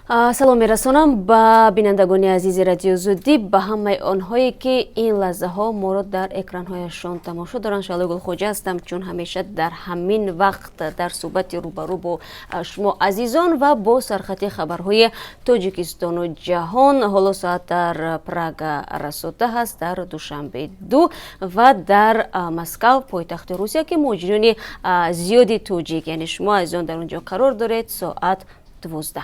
Салом мерасонам ба бинандагони азизи Радиои Озодӣ, ба ҳамаи онҳое, ки ин лаҳзаҳо моро дар экранҳояшон тамошо доранд. Шаҳлои Гулхоҷа ҳастам, чун ҳамеша дар ҳамин вақт дар суҳбати рӯбарӯ бо шумо азизон ва бо сархати хабарҳои Тоҷикистону ҷаҳон. Ҳоло соат дар Прага расо 10 аст, дар Душанбе 2 ва дар Москав, пойтахти Русия, ки муҳоҷирони зиёди тоҷик, яъне шумо азизон, дар он ҷо қарор доред, соат 12.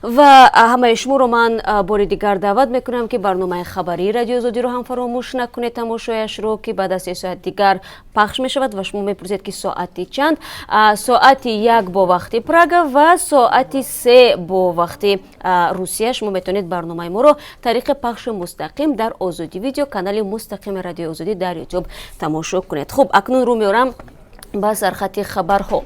Ва ҳамаи шуморо ман бори дигар даъват мекунам, ки барномаи хабарии Радиои Озодиро ҳам фаромӯш накунед тамошояшро, ки баъд аз 3 соат дигар пахш мешавад. Ва шумо мепурсед, ки соати чанд? Соати 1 бо вақти Прага ва соати 3 бо вақти Русия шумо метавонед барномаи моро тариқи пахши мустақим дар Озодӣ Видео, канали мустақими Радиои Озодӣ дар Ютуб, тамошо кунед. Хуб, акнун рӯ меорам ба сархати хабарҳо.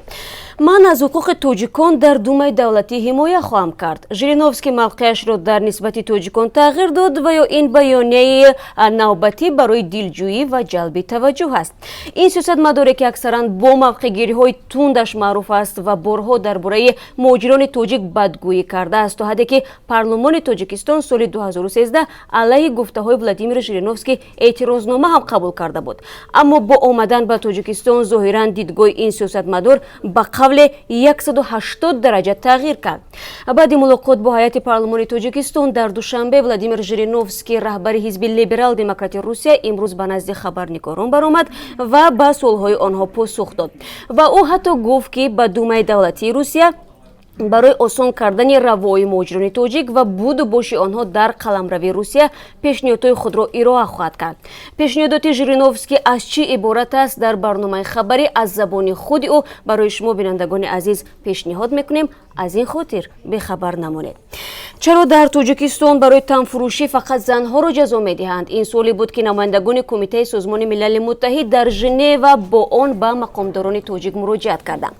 Ман аз ҳуқуқи тоҷикон дар Думаи давлатӣ ҳимоя хоҳам кард. Жириновский мавқеашро дар нисбати тоҷикон тағйир дод ва ё ин баёнияи навбатӣ барои дилҷӯӣ ва ҷалби таваҷҷӯҳ аст? Ин сиёсатмадоре, ки аксаран бо мавқеъгириҳои тундаш маъруф аст ва борҳо дар бораи муҳоҷирони тоҷик бадгӯӣ кардааст, то ҳадде ки парлумони Тоҷикистон соли 2013 алайҳи гуфтаҳои Владимир Жириновский эътирознома ҳам қабул карда буд, аммо бо омадан ба Тоҷикистон зоҳиран дидгоҳи ин сиёсатмадор ба қавле 180 дараҷа тағйир кард. Баъди мулоқот бо ҳайати парлумони Тоҷикистон дар Душанбе Владимир Жириновский, раҳбари ҳизби либерал демократи Русия, имрӯз ба назди хабарнигорон баромад ва ба суолҳои онҳо посух дод. Ва ӯ ҳатто гуфт, ки ба Думаи давлатии Русия барои осон кардани равои муҳоҷирони тоҷик ва буду боши онҳо дар қаламрави Русия пешниҳодҳои худро ироа хоҳад кард. Пешниҳодоти Жириновский аз чӣ иборат аст, дар барномаи хабарӣ аз забони худи ӯ барои шумо, бинандагони азиз, пешниҳод мекунем. Аз ин хотир бехабар намонед. Чаро дар Тоҷикистон барои танфурӯшӣ фақат занҳоро ҷазо медиҳанд? Ин суоле буд, ки намояндагони Кумитаи Созмони Милали Муттаҳид дар Женева бо он ба мақомдорони тоҷик муроҷиат карданд.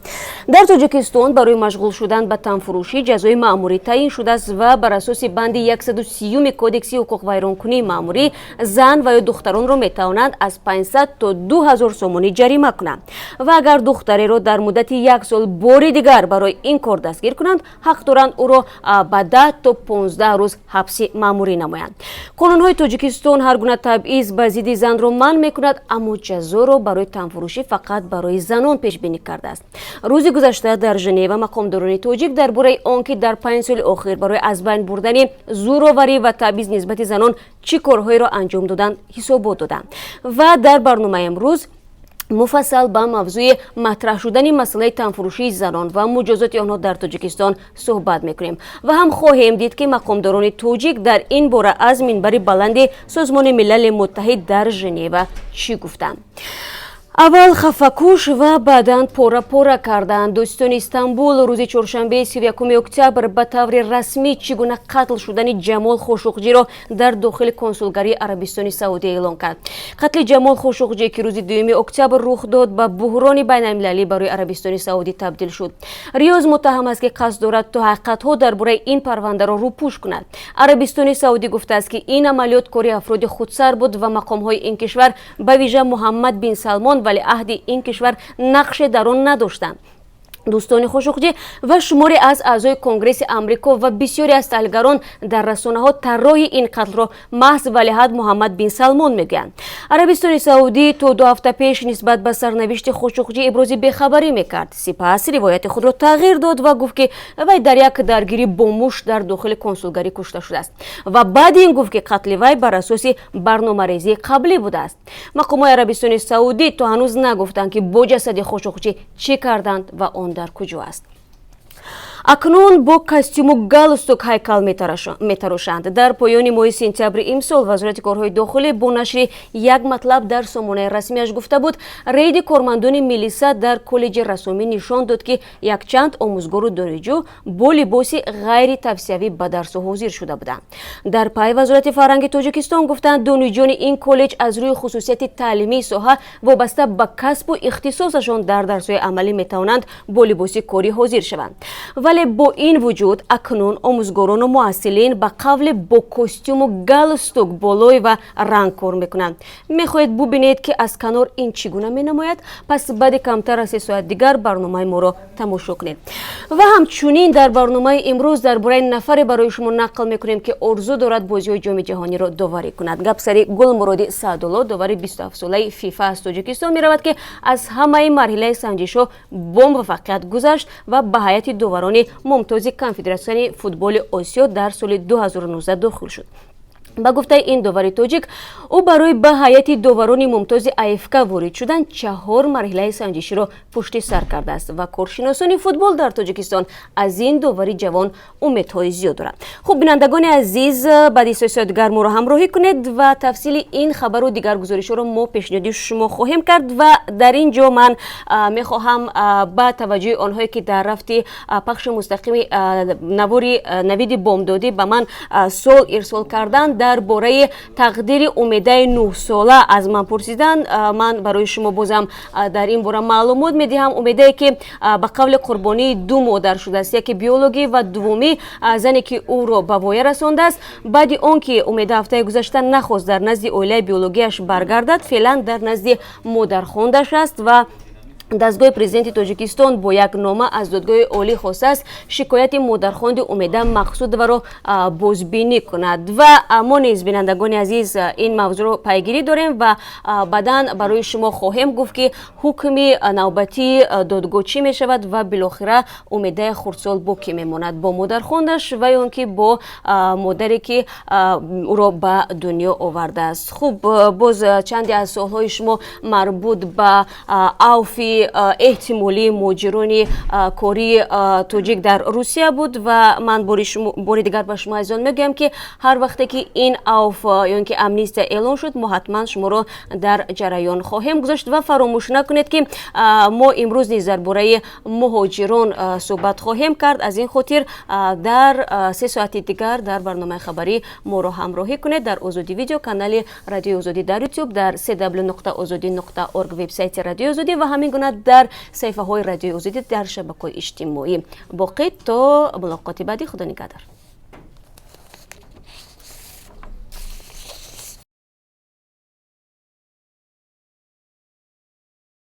Дар Тоҷикистон барои машғул шудан ба танфурӯшӣ ҷазои маъмурӣ таъин шудааст ва бар асоси банди 130 Кодекси ҳуқуқвайронкунии маъмурӣ зан ва ё духтаронро метавонанд аз 500 то 2000 сомонӣ ҷарима кунанд ва агар духтареро дар муддати як сол бори дигар барои ин кор дастгир кунанд, ҳақ доранд ӯро ба 10 то 15 рӯз ҳабси маъмурӣ намоянд. Қонунҳои Тоҷикистон ҳар гуна табъиз ба зидди занро манъ мекунад, аммо ҷазоро барои танфурӯшӣ фақат барои занон пешбинӣ кардааст. Рӯзи гузашта дар Женева мақомдорони тоҷик дар бораи он ки дар 5 соли охир барои аз байн бурдани зӯроварӣ ва табъиз нисбати занон чӣ корҳоеро анҷом доданд, ҳисобот доданд. Ва дар барномаи имрӯз муфассал ба мавзӯи матраҳ шудани масъалаи танфурӯшии занон ва муҷозоти онҳо дар Тоҷикистон суҳбат мекунем ва ҳам хоҳем дид, ки мақомдорони тоҷик дар ин бора аз минбари баланди Созмони Милали Муттаҳид дар Женева чӣ гуфтанд. Аввал хафакуш ва баъдан пора-пора карданд. Додситони Истанбул рӯзи чоршанбеи 31 октябр ба таври расмӣ чӣ гуна қатл шудани Ҷамол Хошуқҷиро дар дохили консулгарии Арабистони Саудӣ эълон кард. Қатли Ҷамол Хошуқҷӣ, ки рӯзи 2 октябр рух дод, ба буҳрони байналмилалӣ барои Арабистони Саудӣ табдил шуд. Риёз муттаҳам аст, ки қасд дорад то ҳақиқатҳо дар бораи ин парвандаро рӯпӯш кунад. Арабистони Саудӣ гуфтааст, ки ин амалиёт кори афроди худсар буд ва мақомҳои ин кишвар, ба вижа Муҳаммад бин Салмон, валиаҳди ин кишвар, нақше дар он надоштанд. Дӯстони Хошуқҷӣ ва шуморе аз аъзои Конгресси Амрико ва бисёре аз таҳлилгарон дар расонаҳо тарроҳи ин қатлро маҳз валиаҳд Муҳаммад бин Салмон мегӯянд. Арабистони Саудӣ то 2 ҳафта пеш нисбат ба сарнавишти Хошуқҷӣ ибрози бехабарӣ мекард. Сипас ривояти худро тағйир дод ва гуфт, ки вай дар як даргирӣ бо мушт дар дохили консулгарӣ кушта шудааст ва баъди ин гуфт, ки қатли вай бар асоси барномарезии қаблӣ будааст. Мақомҳои Арабистони Саудӣ то ҳанӯз нагуфтанд, ки бо ҷасади Хошуқҷӣ чӣ карданд ва он дар куҷо аст. Акнун бо костюму галстук ҳайкал метарошанд. Дар поёни моҳи сентябри имсол Вазорати корҳои дохилӣ бо нашри як матлаб дар сомонаи расмиаш гуфта буд, рейди кормандони милиса дар коллеҷи рассомӣ нишон дод, ки якчанд омӯзгору донишҷӯ бо либоси ғайритавсиявӣ ба дарсу ҳозир шуда буданд. Дар пай Вазорати фарҳанги Тоҷикистон гуфтанд, донишҷӯёни ин коллеҷ аз рӯи хусусияти таълимии соҳа вобаста ба касбу ихтисосашон дар дарсҳои амалӣ метавонанд бо либоси корӣ ҳозир шаванд, вале Вале бо ин вуҷуд акнун омӯзгорону муҳассилин ба қавле бо костюму галстук болой ва ранг кор мекунанд. Мехоҳед бубинед, ки аз канор ин чӣ гуна менамояд? Пас баъди камтар аз 3 соат дигар барномаи моро тамошо кунед. Ва ҳамчунин дар барномаи имрӯз дар бораи нафаре барои шумо нақл мекунем, ки орзу дорад бозиҳои Ҷоми Ҷаҳониро доварӣ кунад. Гап сари Гулмуроди Саъдулло, довари 27-солаи ФИФА аз Тоҷикистон меравад, ки аз ҳамаи марҳилаи санҷишҳо бо муваффақият гузашт ва ба ҳайати доварони мумтози Конфедератсияи футболи Осиё дар соли 2019 дохил шуд. Ба гуфтаи ин довари тоҷик, ӯ барои ба ҳайати доварони мумтози АФК ворид шудан чаҳор марҳилаи санҷиширо пушти сар кардааст ва коршиносони футбол дар Тоҷикистон аз ин довари ҷавон умедҳои зиёд доранд. Хуб, бинандагони азиз, баъди 3 соат дигар моро ҳамроҳӣ кунед ва тафсили ин хабару дигар гузоришҳоро мо пешниҳоди шумо хоҳем кард. Ва дар ин ҷо ман мехоҳам ба таваҷҷӯҳи онҳое, ки дар рафти пахши мустақими навори Навиди Бомдодӣ ба ман суол ирсол карданд, дар бораи тақдири Умедаи 9-сола аз ман пурсидан, ман барои шумо бозам дар ин бора маълумот медиҳам. Умедае, ки ба қавли қурбонии ду модар шудааст, яке биологӣ ва дуввумӣ зане, ки ӯро ба воя расондааст. Баъди он ки Умеда ҳафтаи гузашта нахост дар назди оилаи биологияш баргардад, феълан дар назди модархондаш аст ва дастгоҳи президенти Тоҷикистон бо як нома аз Додгоҳи Олӣ хостааст, шикояти модархонди Умеда Мақсудоваро бозбинӣ кунад. Ва мо низ, бинандагони азиз, ин мавзӯъро пайгирӣ дорем ва баъдан барои шумо хоҳем гуфт, ки ҳукми навбатии додгоҳ чӣ мешавад ва билохира Умедаи хурдсол бо кӣ мемонад: бо модархондаш ва ё он ки бо модаре, ки ӯро ба дунё овардааст. Хуб, боз чанде аз суолҳои шумо марбут ба авфи эҳтимолии муҳоҷирони кории тоҷик дар Русия буд ва ман бори дигар ба шумо азизон мегӯям, ки ҳар вақте ки ин авф ё ин ки амнистия эълон шуд, мо ҳатман шуморо дар ҷараён хоҳем гузошт. Ва фаромӯш накунед, ки мо имрӯз низ дар бораи муҳоҷирон суҳбат хоҳем кард. Аз ин хотир дар 3 соати дигар дар барномаи хабарӣ моро ҳамроҳӣ кунед дар Озодӣ Видео, канали Радиои Озодӣ дар Ютуб, дар cw.ozodi.org вебсайти Радиои Озодӣ ва ҳамин гуна дар саҳифаҳои Радиои Озодӣ дар шабакаҳои иҷтимоӣ. Боқӣ то мулоқоти баъдӣ, худо нигаҳдор.